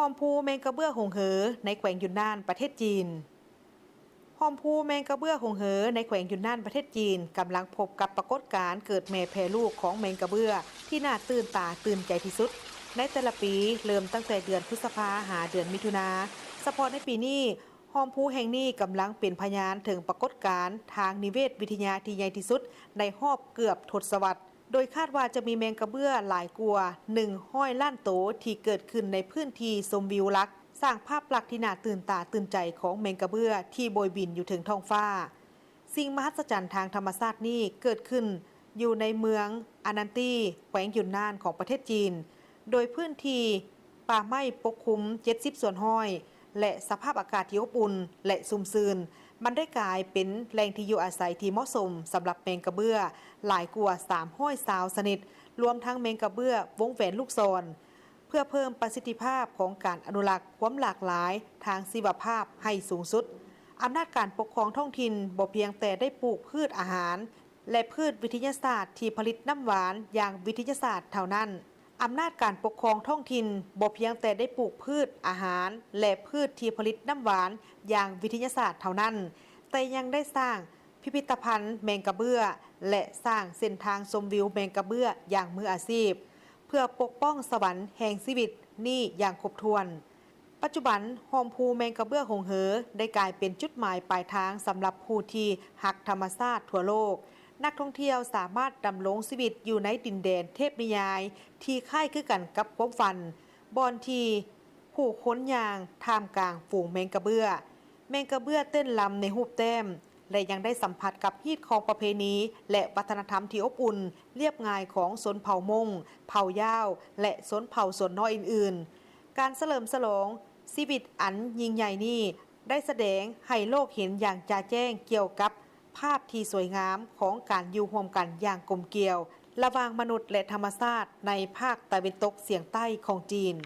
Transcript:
ອ້ອມພູແມງກະເບື້ອຫົງເຫີ ໃນແຂວງຢຸນນານ ປະເທດຈີນ. ອ້ອມພູແມງກະເບື້ອຫົງເຫີ ໃນແຂວງຢຸນນານ ປະເທດຈີນ ກຳລັງພົບກັບປາກົດການເກີດແມ່ແຜ່ລູກຂອງແມງກະເບື້ອ ທີ່ໜ້າຕື່ນຕາຕື່ນໃຈທີ່ສຸດໃນແຕ່ລະປີ, ເລີ່ມຕັ້ງແຕ່ເດືອນພຶດສະພາ ຫາເດືອນມິຖຸນາ. ສະເພາະໃນປີນີ້, ອ້ອມພູແຫ່ງນີ້ກຳລັງເປັນພະຍານເຖິງປາກົດການທາງນິເວດວິທະຍາທີ່ໃຫຍ່ທີ່ສຸດໃນຮອບເກືອບທົດສະວັດ. ໂດຍຄາດວ່າຈະມີແມງກະເບື້ອຫຼາຍກວ່າໜຶ່ງຮ້ອຍລ້ານໂຕ ທີ່ເກີດຂຶ້ນໃນພື້ນທີ່ຊົມວິວຫຼັກ, ສ້າງພາບລັກທີ່ໜ້າຕື່ນຕາຕື່ນໃຈຂອງແມງກະເບື້ອທີ່ໂບຍບິນຢູ່ເທິງທ້ອງຟ້າ. ສິ່ງມະຫັດສະຈັນທາງທຳມະຊາດນີ້ເກີດຂຶ້ນຢູ່ໃນເມືອງອານັນຕີ ແຂວງຢຸນນານຂອງປະເທດຈີນ, ໂດຍພື້ນທີ່ປ່າໄມ້ປົກຄຸມເຈັດສິບສ່ວນຮ້ອຍ ແລະ ສະພາບອາກາດທີ່ອົບອຸ່ນ ແລະ ຊຸ່ມຊື່ນ, ມັນໄດ້ກາຍເປັນແຫຼ່ງທີ່ຢູ່ອາໄສທີ່ເໝາະສົມສຳລັບແມງກະເບື້ອຫຼາຍກວ່າສາມຮ້ອຍຊາວຊະນິດ, ລວມທັງແມງກະເບື້ອວົງແຫວນລູກສອນ, ເພື່ອເພີ່ມປະສິດທິພາບຂອງການອະນຸລັກຄວາມຫຼາກຫຼາຍທາງຊີວະພາບໃຫ້ສູງສຸດ. ອຳນາດການປົກຄອງທ້ອງຖິ່ນບໍ່ພຽງແຕ່ໄດ້ປູກພືດອາຫານ ແລະ ພືດວິທະຍາສາດທີ່ຜະລິດນ້ຳຫວານຢ່າງວິທະຍາສາດເທົ່ານັ້ນ, ອຳນາດການປົກຄອງທ້ອງຖິ່ນບໍ່ພຽງແຕ່ໄດ້ປູກພືດອາຫານ ແລະ ພືດທີ່ຜະລິດນ້ຳຫວານຢ່າງວິທະຍາສາດເທົ່ານັ້ນ, ແຕ່ຍັງໄດ້ສ້າງພິພິທະພັນແມງກະເບື້ອ ແລະ ສ້າງເສັ້ນທາງຊົມວິວແມງກະເບື້ອຢ່າງມືອາຊີບ, ເພື່ອປົກປ້ອງສະຫວັນແຫ່ງຊີວິດນີ້ຢ່າງຄົບຖ້ວນ. ປັດຈຸບັນ, ຮ່ອມພູແມງກະເບື້ອຫົງເຫີ ໄດ້ກາຍເປັນຈຸດໝາຍປາຍທາງສຳລັບຜູ້ທີ່ຮັກທຳມະຊາດທົ່ວໂລກ. ນັກທ່ອງທ່ຽວສາມາດດຳລົງຊີວິດຢູ່ໃນດິນແດນເທບນິຍາຍທີ່ຄ້າຍຄືກັນກັບຄວາມຝັນ, ບ່ອນທີ່ຜູ້ຄົນຍ່າງທ່າມກາງຝູງແມງກະເບື້ອ. ແມງກະເບື້ອເຕັ້ນລຳໃນຮູບແຕ້ມ ແລະ ຍັງໄດ້ສຳຜັດກັບຮີດຄອງປະເພນີ ແລະ ວັດທະນະທຳທີ່ອົບອຸ່ນ, ລຽບງ່າຍຂອງຊົນເຜົ່າມົ້ງ, ເຜົ່າຢາວ ແລະ ຊົນເຜົ່າສ່ວນນ້ອຍອື່ນໆ. ການສະເຫຼີມສະຫຼອງຊີວິດອັນຍິ່ງໃຫຍ່ນີ້ ໄດ້ສະແດງໃຫ້ໂລກເຫັນຢ່າງຈະແຈ້ງກ່ຽວກັບພາບທີ່ສວຍງາມຂອງການຢູ່ຮ່ວມກັນຢ່າງກົມກຽວລະຫວ່າງມະນຸດ ແລະ ທຳມະຊາດໃນພາກຕາເວັນຕົກສຽງໃຕ້ຂອງຈີນ.